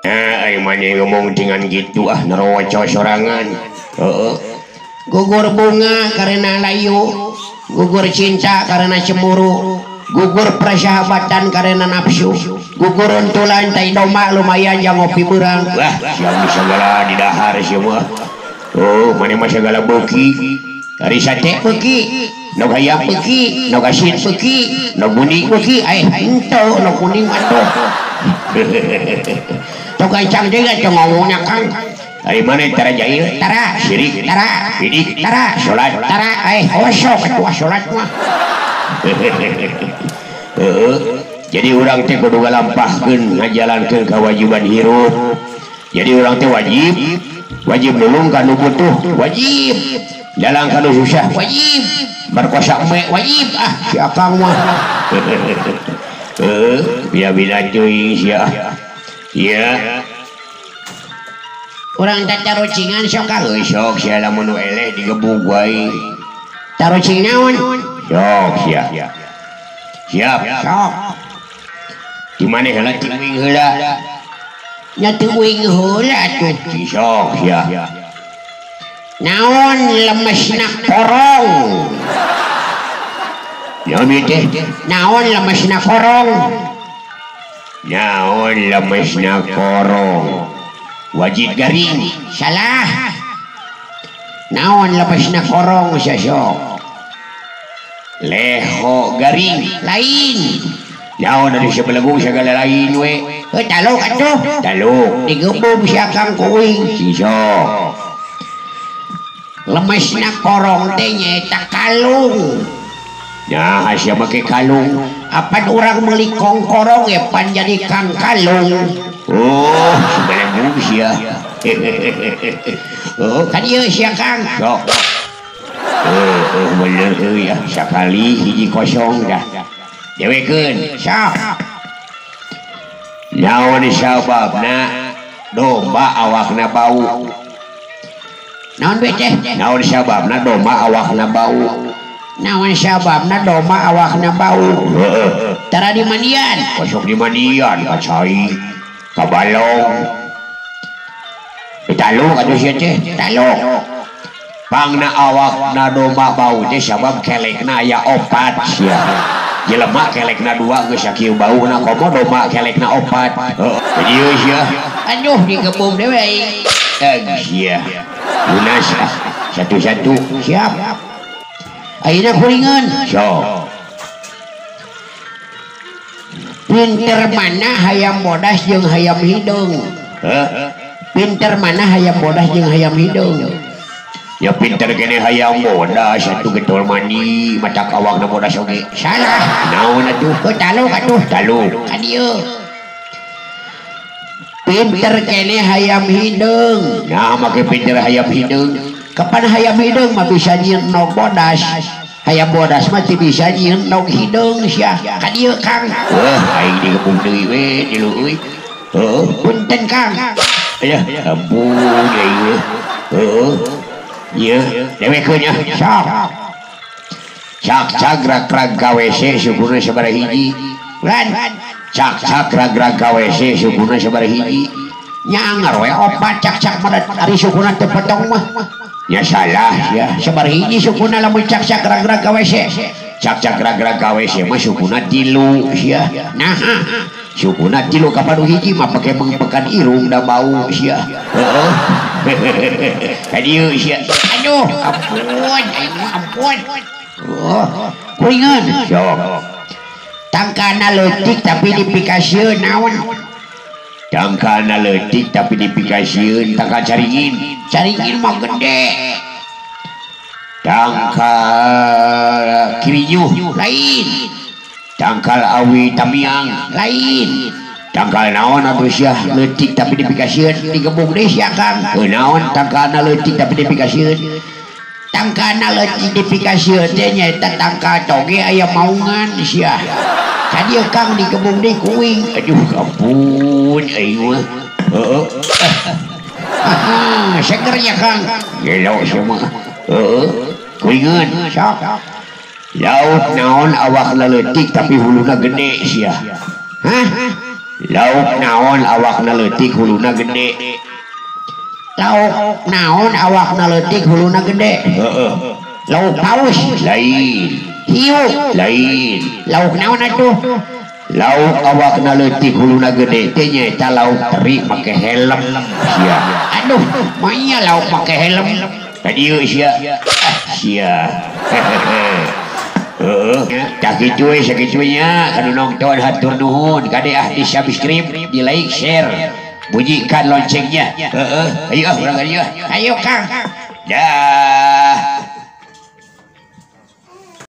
Ah, ai maneh ngomong dengan gitu ah nerocos sorangan. Heeh. Gugur bunga karena layu, gugur cinta karena cemburu, gugur persahabatan karena nafsu, gugur untulan tai domba lumayan jang ngopi beurang. Wah, sia segala di dahar sia mah. Oh, maneh mah segala beuki. Dari sate beuki, nu hayam beuki, nu gasin beuki, nu kuning beuki, eh henteu nu kuning atuh. Tok gancang deui atuh ngomongna Kang. Ari maneh tara jahil, tara sirik, tara sidik, tara salat, tara eh osok atuh salat mah. Heeh. Jadi urang teh kudu ngalampahkeun ngajalankeun kewajiban hirup. Jadi urang teh wajib, wajib nulung ka nu butuh, wajib. Dalang ka nu susah, wajib. Berkosa me wajib ah si akang mah. Heeh, bila-bila teuing sia. Iya. Urang teh tarucingan sok Kang. Sok sia lamun nu eleh digebug wae. Tarucing naon? Sok sia. Siap. Sok. Di mana heula teuing heula? Nya teuing heula atuh. Sok sia. Naon lemesna korong? Naon ieu teh? Naon lemesna korong? Naon lemesna korong? Wajib garing. Salah. Naon lemesna korong sia sok? Leho garing. Lain. Naon ari sebelegung segala lain we. Heuh taluk atuh. Taluk. Digebug sia Kang kuing. Sok. Lemesna korong teh nyaeta kalung. Nah, sia make kalung. Apan urang meuli kongkorong ya pan jadi kang kalung. Oh, sebelegung sia. Oh, kan ieu sia Kang. Sok. Oh, bener euy ah, sakali hiji kosong dah. Dewekeun, sok. Naon sababna domba awakna bau? Naon we teh? Naon sababna domba awakna bau? Naon sababna domba awakna bau? Heeh. Tara dimandian. Kosok dimandian ka cai, ka balong. Taluk atuh sia teh, taluk. Pangna awakna domba bau teh sabab kelekna aya opat sia. Jelema kelekna dua geus sakieu bauna komo domba kelekna opat. Heeh. Jadi ieu sia. Aduh digebung deui aing. Eh sia. Lunas ah. Satu-satu siap. Ayeuna kuringan. Sok. Pinter mana hayam bodas jeung hayam hideung? Heuh. Pinter mana hayam bodas jeung hayam hideung? Ya pinter kene hayam bodas atuh getol mandi matak awakna bodas oge. Salah. Naon atuh? Heuh taluk atuh. Taluk. Ka dieu. Pinter kene hayam hideung. Nah make pinter hayam hideung. Kapan hayam hideung mah bisa nyieun nog bodas. Hayam bodas mah teu bisa nyieun nog hideung sia. Ka dieu Kang. Wah, aing digebug deui we tilu euy. Heuh, punten Kang. Alah, ampun aing. Heuh. Ieu dewekeun ah. Sok. Cak-cak rag-rag ka WC sukuna sabaraha hiji. Lan. Cak-cak rag-rag ka WC sukuna sabaraha hiji. Nya anger we opat cak-cak mah ari sukuna teu potong mah. Ya salah sia. Sabaraha hiji sukuna lamun cak-cak rag-rag ka WC. Cak-cak rag-rag ka WC mah sukuna tilu sia. Nah, sukuna tilu ka padu hiji mah pake mengpekan irung da bau sia. Heeh. Ka dieu sia. Aduh, ampun, aing mah ampun. Oh, kuringan. Sok. Tangkana leutik tapi dipikasieun naon? Tangkana leutik tapi dipikasieun tangkal caringin. Caringin mah gede. Tangkal kirinyuh lain. Tangkal awi tamiang lain. Tangkal naon atuh sia leutik tapi dipikasieun digebug deui sia Kang. Heuh naon tangkalna leutik tapi dipikasieun? Tangkalna leutik dipikasieun teh nyaeta tangkal toge aya maungan sia. Ka dieu Kang digebug deui ku uing. Aduh ampun aing mah. Heeh. Haha, seger nya Kang. Gelo sia mah. Heeh. Kuingeun sok. Lauk naon awakna leutik tapi huluna gede sia. Hah? Lauk naon awakna leutik huluna gede? Lauk naon awakna leutik huluna gede? Heeh. Lauk paus lain, hiu lain. Lauk naon atuh? Lauk awakna leutik huluna gede teh nyaeta lauk teri make helm sia. Aduh, mah lauk make helm. Ka dieu sia. Sia. Heeh, tah kitu we sakitu nya kanu nongton hatur nuhun. Kade ah di subscribe, di like, share, bunyikan loncengnya. Heeh, ayo ah urang ka dieu. Ayo Kang. Dah.